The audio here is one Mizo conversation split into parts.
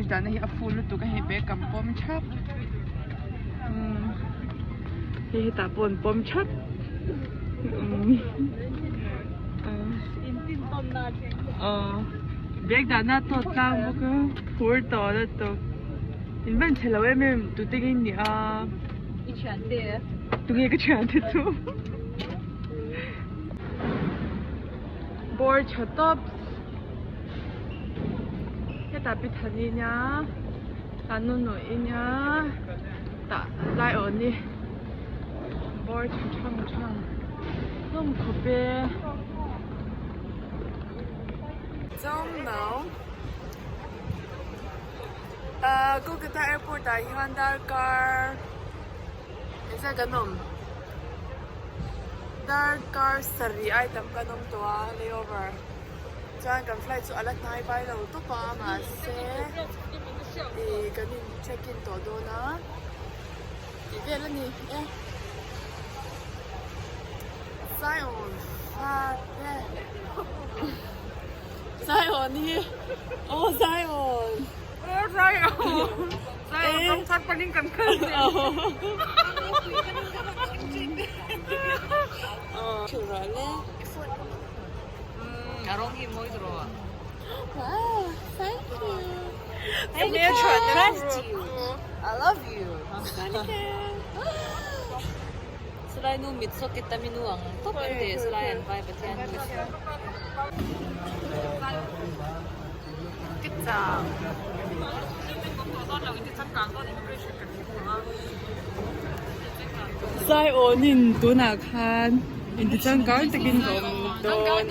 Luggage dahna hi a full lutuk a hei bag kan pawm thap umm hei hetah pawh an pawm thap umm aw bag dahna a tawt tlang bawk a phur tawh lutuk in van chhe lo em em tute nge in nih a i thiante tunge ka thiante chu. Bawr tha tawp hetah pi thani nia tah nu nuih nia tah lai awh ni bawr tha thang thang hlawm khawp e. Ahh Kolkata airport ah hian darkar engzat kan awm darkar sarih ai tam kan awm tawh a layover chuan kan flight chu a la hnai vai lo tawp a mahse ih kan in check in tawh dawn a tih vel a ni e Zion fa te Zion hi aw Zion aw Zion Zion rawng thar panin kan kal teh a rawng hi mawi tawh Wow thank you thank you trust you I love you Silai nu mit saw ketami nu ang tawp em teh silai an vai Pathian hi. Zaiawnin tunah khan inti changkang takin ka awm dawn.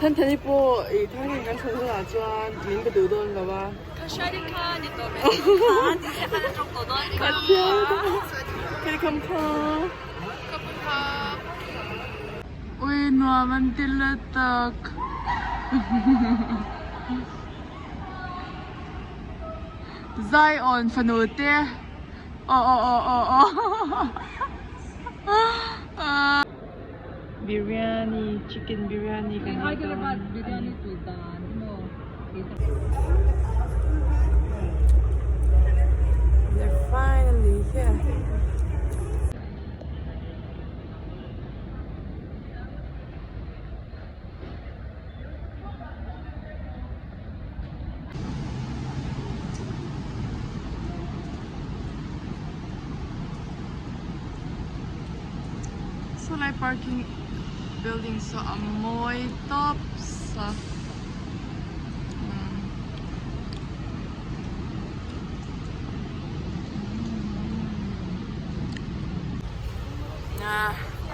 Thanthani pawh ih thangin kan chhan hunah chuan min be duh dawn lo a. Ka hriatin kha ni tawh mai kha ti te khan a tawk tawh dawn Ka thiam Ka kham kha. Ka pum kha. Ui nuam an ti lutuk. Zion fanu te aw aw aw aw aw. Biryani chicken biryani kan ei dawn a ni. They're finally here. Saw lai parking building saw a mawi tawp sa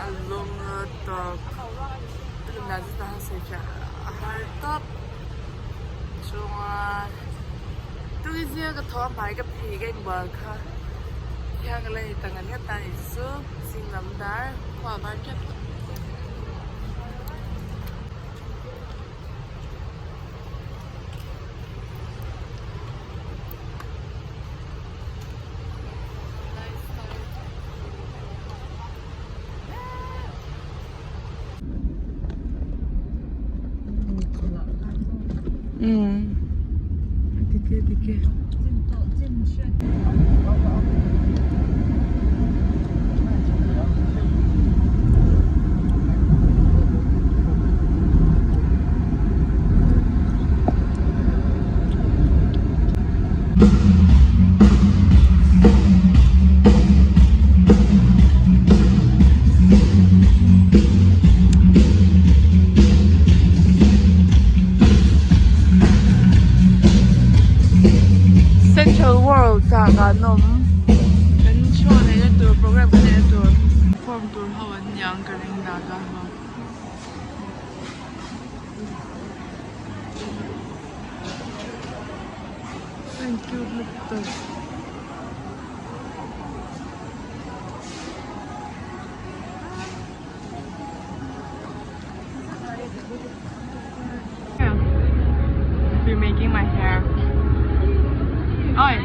a lung tawp a har tawp chuan tuizia ka thaw a hmai ka phih ka inbual kha thiang ka la ni ta ngat ngat a ni chu zing lam dar khua a var tep tawh. Umm dik e dik e. Central World ah kan awm kan show neihna tur program kan neihna tur form tur ho an niang ka ring Naga ho. Thank you lutuk. Be making my hair. Oi.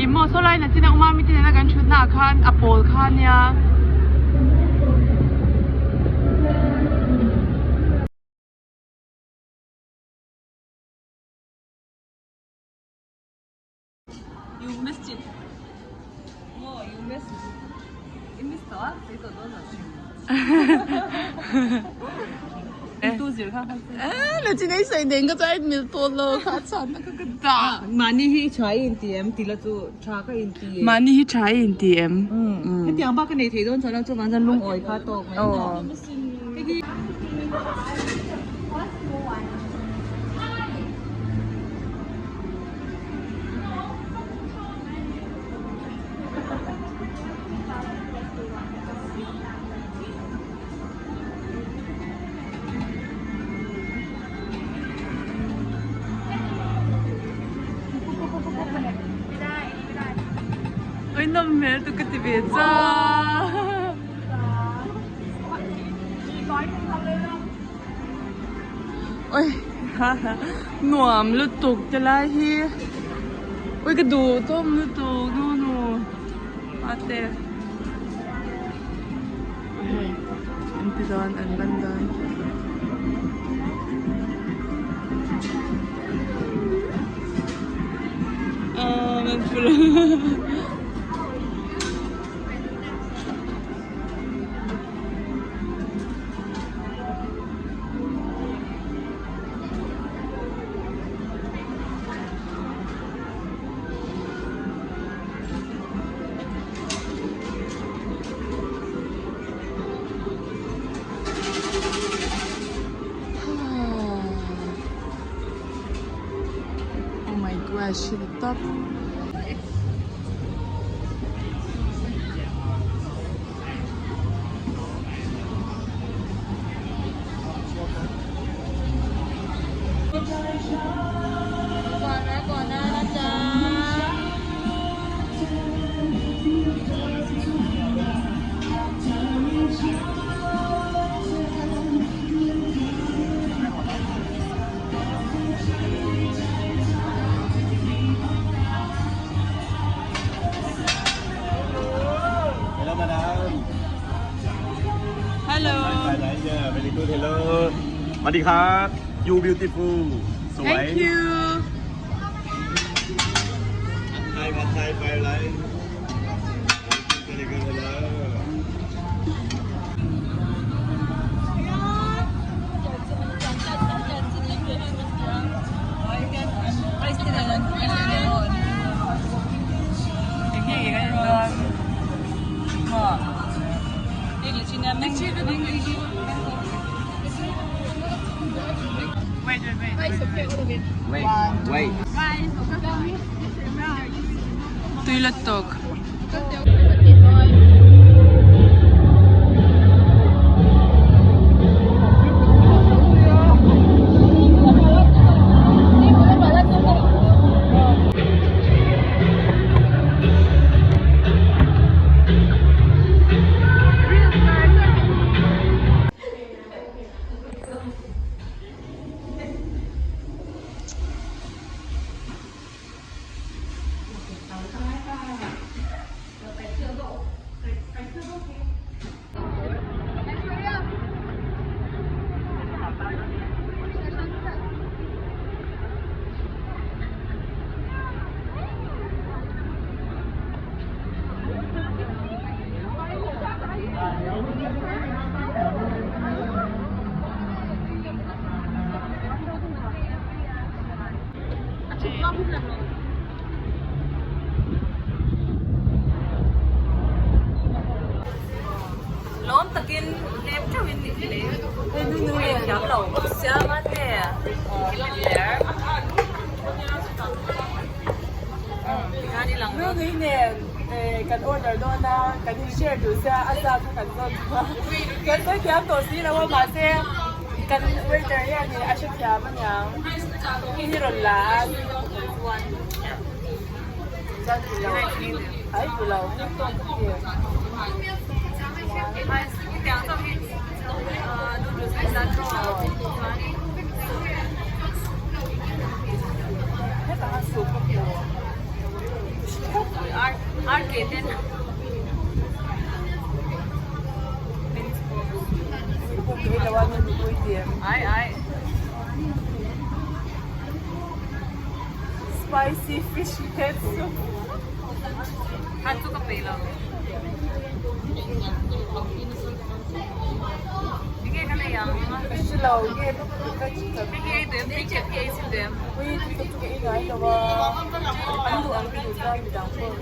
I maw saw lai nachin a umami te nena kan thutna ah khan a pawl kha nia. Mahni hi tha i inti em tih la chu tha ka inti. Mahni hi tha i inti em? Hetiang bak ka nei thei dawn chuan a chuvang chuan lungawi kha tawk mai. Oi nawm hmel tu ka ti ve cha. Oi nuam lutuk te lai hi. Oi ka duh tawm lutuk nu nu ate. Hei an ti dawn an ban dawn. Aw an phu lo. Oh my gosh, hit the top. Hello, madam. Hello. Yeah, very good. Hello. สวัสดีครับ You beautiful สวย Thank you. ไทยผัดไทยไปไร Very good. Hello. Wait, wait, wait. Wait, wait. Tui lutuk. Lawm takin lem theuhin lei lei thiam lo siam a te ler tikhan i lang Nui nen kan order dawn a kan in share duh sia a zat kha kan zawt duh a kan sawi thiam tawh si lo a mahse kan waiter hianin a hrethiam aniang hi hi rawn la a chuan ti lo ai ti lo. Spicy fish head soup. Enge kan ei ang? Ka hre lo, nge ka chicken. Hei hi ei duh em? Ticket hi ei zui duh em? Ui, ticket chu ka ei ngai lo a. An duh ang ka duh chuan midang pawh.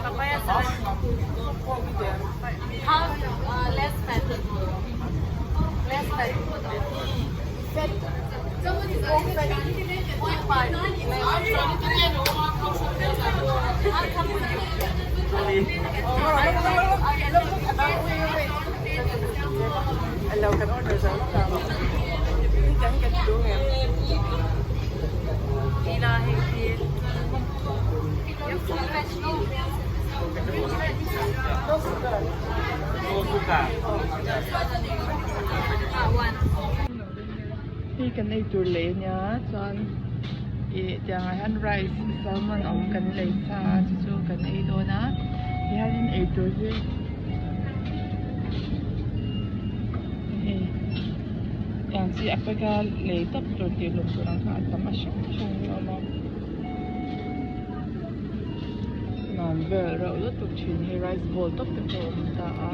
Papaya salad. Pawh ka duh em? How less fat? Less fat. Fat. Kawng fat. Alo kan order zo lawk ang. Hetiang hi kan ti duh ngem. Ila hei hi. No sugar. No sugar. Hei kan ei tur lei ania chuan ih tiang ah hian rice salmon awm kan lei sa a chu chu kan ei dawn a tihianin ei tur hi hei tiang chi a pack a lei tawp tur tih lawm tur ang kha a tam a hrang hrang hi a awm a nuam vel reuh lutuk thin hi rice bowl tawp te pawh a awm ta a.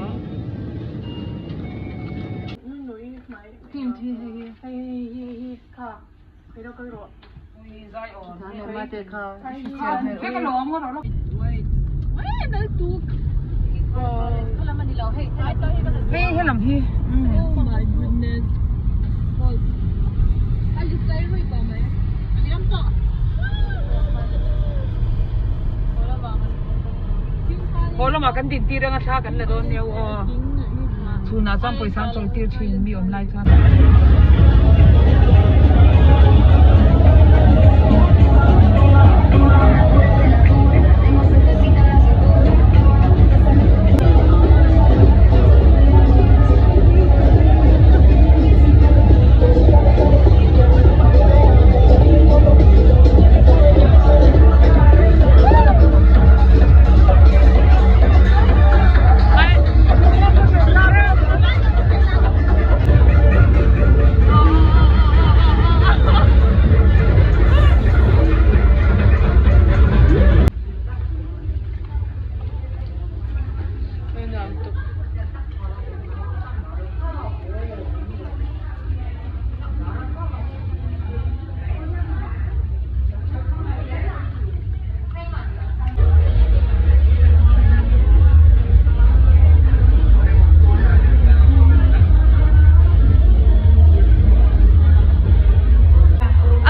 Haw lamah kan din tir anga thla kan la dawn nia u aw. Chhunah chuan pawisa an chawi tir thin mi awm lai chuan.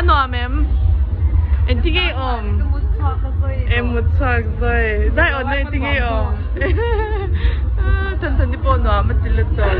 A nuam em? Engtin nge i awm? Em mut chhuak zawi. Zai awn na engtin nge i awm? Than than te pawh nuam a ti lutuk.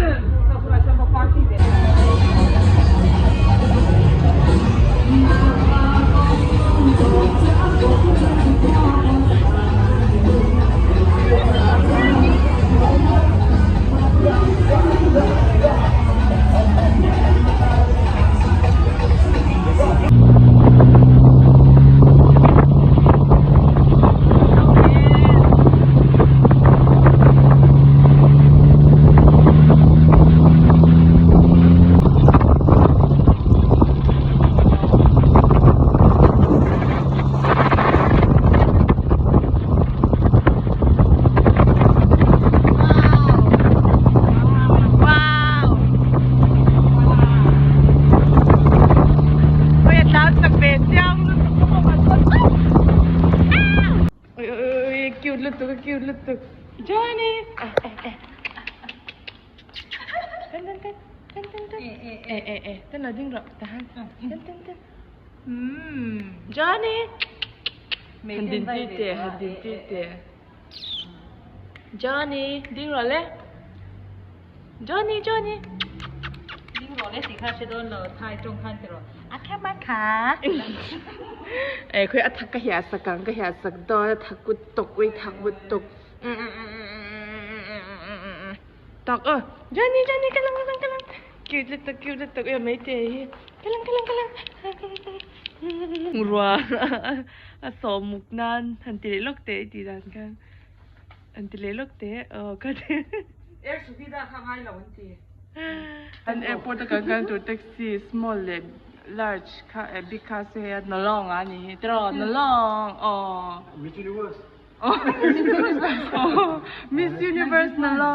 Oi oi oi cute lutuk cute lutuk Johnny eh eh eh Tan tan tan tan tan tan eh eh eh tan lo ding rawh tahan tan tan tan Johnny han din tir teh han din tir teh Johnny ding rawh le Johnny Johnny Ding rawh le tih kha hre dawn lo thai tawng khan ti rawh a kha ma kha Eh khawi a thak ka hiah sak ang ka hiah sak dawn a thak kut tawk ui thak kut tawk Tak aw Johnny Johnny ka lang ka lang ka lang cute lutuk cute lutuk emaw maithei hi ka lang ka lang ka lang ruah a sawh muk nan han ti leh lawk teh i tih dan khan han ti leh lawk teh aw ka ti Air Suvidha kha ngai lo an ti. An airport a kan kal tur taxi small leh large kha eh big kha se hei a nalawng a ni hi tiraw nalawng aw. Miss Universe. Oh, Miss Universe na lo.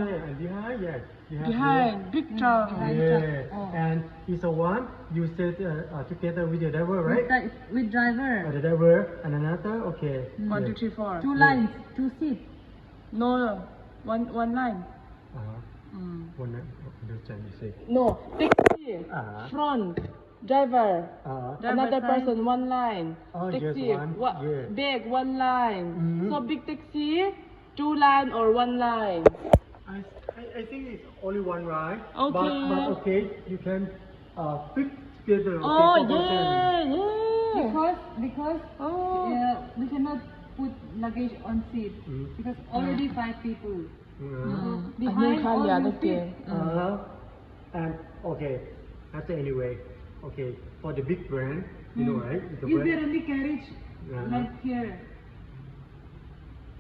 Yeah, and behind, yes. You have Behind, big truck. Yeah, and it's a one you said together with the driver, right? With driver. The driver and another, okay. 1, 2, 3, 4. Two lines, two seats. No, no. One line. One, understand you say. No, taxi. Front, driver. Another person, one line. Oh, yes, taxi, one, yeah. big, one line. So big taxi, two line or one line. I think it's only one ride. Okay. But okay, you can fit together. Okay, Oh, four person. yeah, yeah. Because Oh. we cannot put luggage on seat because already five people. Behind all you fit. And okay, after anyway, okay, for the big brand, you know, right? The Is brand, there any carriage Yeah. like here?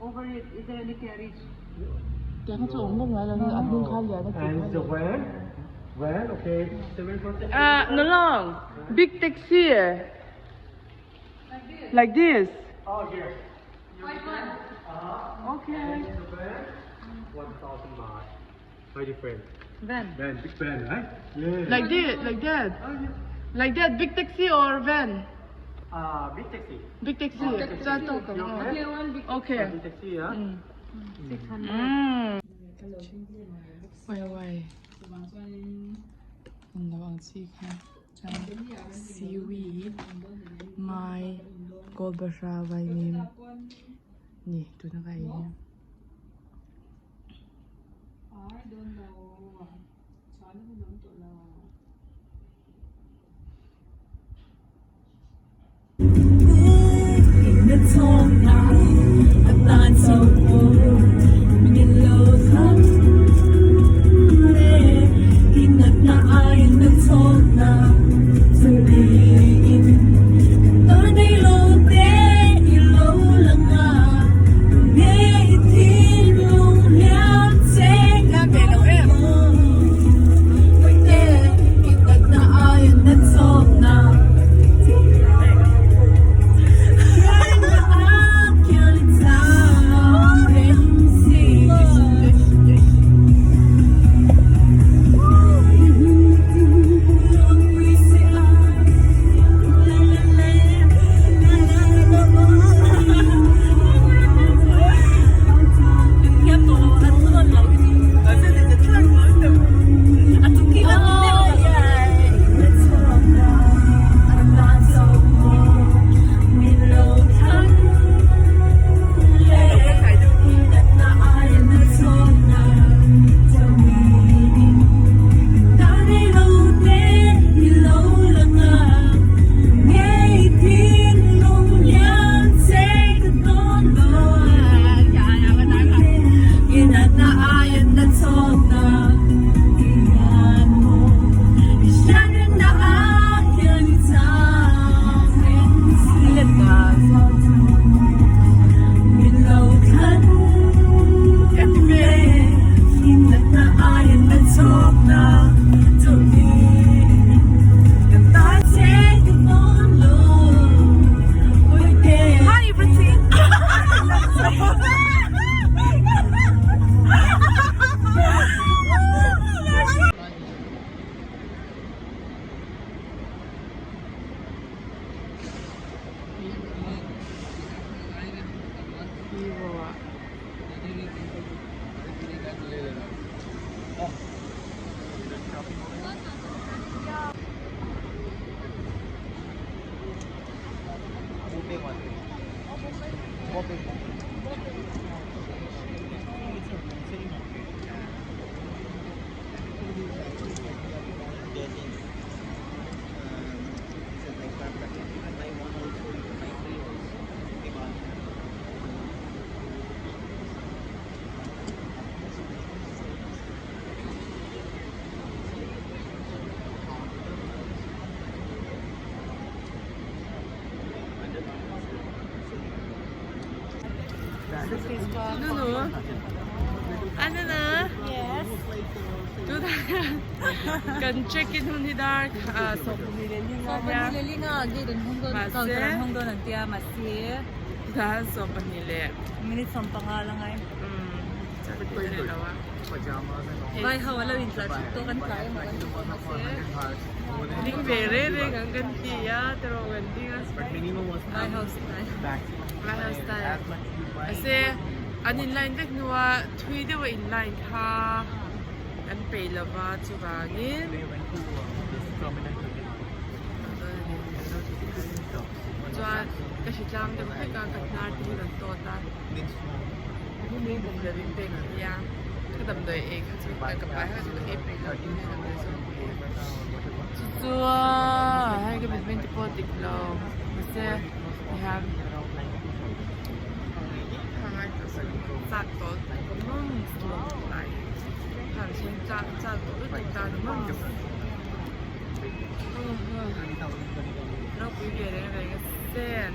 Over it, is there any carriage? And the van, okay, 7%. No long. Big taxi. Like this. Oh, yes. Okay. The van, 1,000 baht. Very different. Van. Van, big van, right? Yeah. Like this, like that. Like that, big taxi or van? Big taxi. Big taxi. Okay, one big Okay. Big taxi, yeah. 600. Wai wai. Ang lawang chi kha. Seaweed. My gold basra vai mim. Ni tu na kai ni. I don't know. Chana hun om to lo. Nunu? Ano na? Yes. Kan check-in hun hi dar 28 nia. Lelinga gate an hung dawn Mahse. counter an hung dawn an tia mahse. Dar 12 leh minute 15 la ngai. Umm chuan ka ti leh lo a. Vai ho a lo intlar thut tawh kan tlai emaw kan ti tawh mahse. Ding ve reng reng ang kan ti a tiraw kan ding a. Vai ho style. Vai ho style. Mahse an in line vek hnua thui deuha in line kha kan peih lova chuvangin. Chuan ka hri tlang deuh hlek a ka hnar te hi rawn tawt a damdawi min pek a nia ka damdawi ei kha chu ka pai kha chu ka ei peih lo tih hi damdawi chu chu chu hei ka mitmeng te pawh dik lo mahse tihian chak tawh chak tawh lutuk ta Ropui ve reng reng a sen.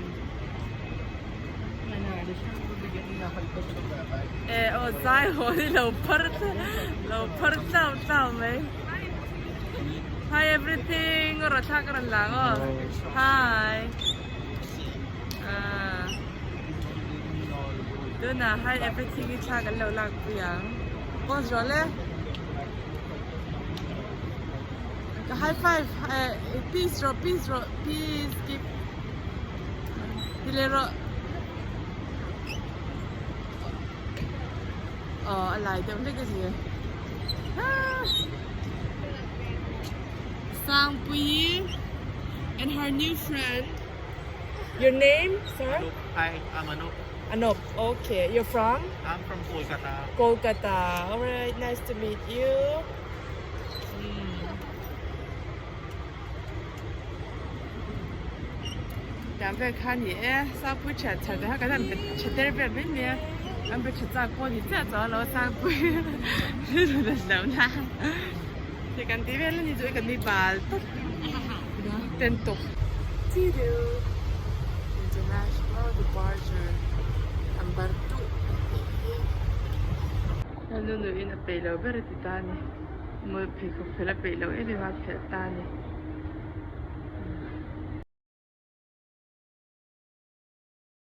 E aw zai haw hi lo phar lo phar tlau tlau mai. Hi everything aw thlak a rawn lang aw. Hi. Ah. Tunah hi everything hi thla kan lo lak pui ang. Pause rawh le. Ka high five eh peace rawh peace rawh peace give ti leh rawh aw a lai deuh hlek a ni Sangpui and her new friend your name sir Hi, I'm Anup. Anup okay you're from I'm from Kolkata. Kolkata alright nice to meet you Dan vel kha ni e sangpui thian chhan te kha kan han be tha der vel mai mai a an be tha chak pawh ni chiah chuan alo sangpui rilru nat loh na ti kan ti vel a ni chu i kan nui bal tawp ten tawp. Tidu International Departure number 2 tih hi Nunu in a peih lo ber a ti ta a ni. Mawi pheikhawk phelh a peih loh em em a, a phelh ta a ni.